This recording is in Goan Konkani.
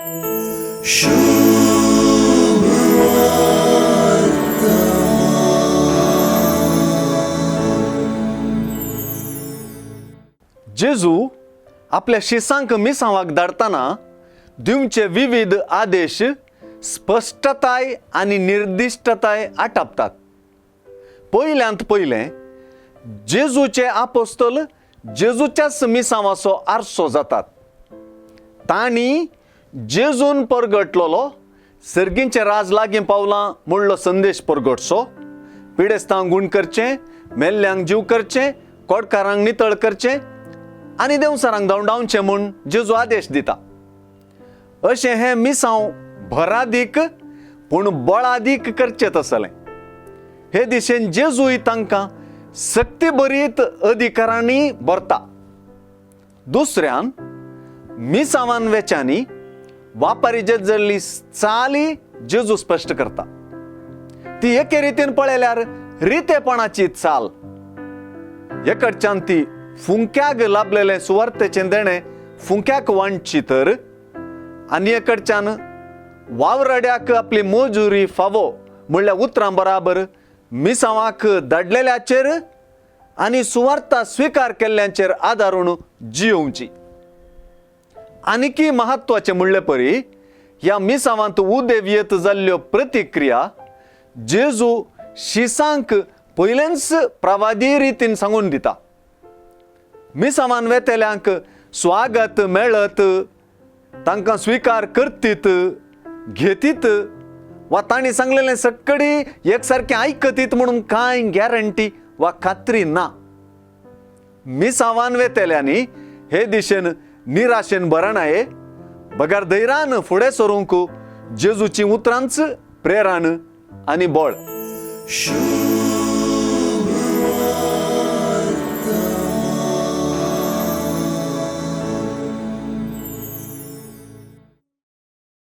जेजू आपल्या शिसांक मिसांवाक धाडटना दिवचे विविध आदेश स्पश्टताय आनी निर्दिश्टताय आटापतात. पयल्यांत पयलें, जेजूचे आपोस्तल जेजूच्याच मिसांवाचो आरसो जातात. तांणी जेजून परगटलोलो सर्गींचें राज लागीं पावलां म्हणलो संदेश परगटचो, पिडेस्तांक गूण करचें, मेल्ल्यांक जीव करचें, कोडकारांक नितळ करचें आनी देंवचारांक धांवडावचें म्हूण जेजू आदेश दिता. अशें हें मिसांव भरादीक पूण बळादीक करचें तसलें. हे दिशेन जेजूय तांकां सक्ती भरीत अधिकारांनी भरता. दुसऱ्यान मिसांवान वेच्यांनी वापारी जेजल्ली चाली जेजू स्पश्ट करता. ती एके रितीन पळयल्यार रितेपणाची चाल, एकडच्यान ती फुंक्याक लाभलेलें सुवार्थेचें देणें फुंक्याक वांटची तर, आनी एकडच्यान वावराड्याक आपली मजुरी फावो म्हणल्या उतरां बराबर मिसांवाक धाडलेल्याचेर आनी सुवार्था स्विकार केल्ल्यांचेर आदारून जियोवची. आनीकी म्हत्वाचें म्हणले परी ह्या मिसांवांत उदेव येत जाल्ल्यो प्रतिक्रिया जेजू शिसांक पयलेंच प्रवादी रितीन सांगून दिता. मिसांवान वेतेल्यांक स्वागत मेळत, तांकां स्विकार करतीत, घेतीत वा तांणी सांगलेलें सक्कडी एकसारकें आयकतीत म्हणून कांय गॅरंटी वा खात्री ना. मिसांवान वेतेल्यांनी हे दिशेन निराशेन भरणाये बगर धैर्यान फुडें सरूंक जेजूची उतरांच प्रेरण आनी बळ.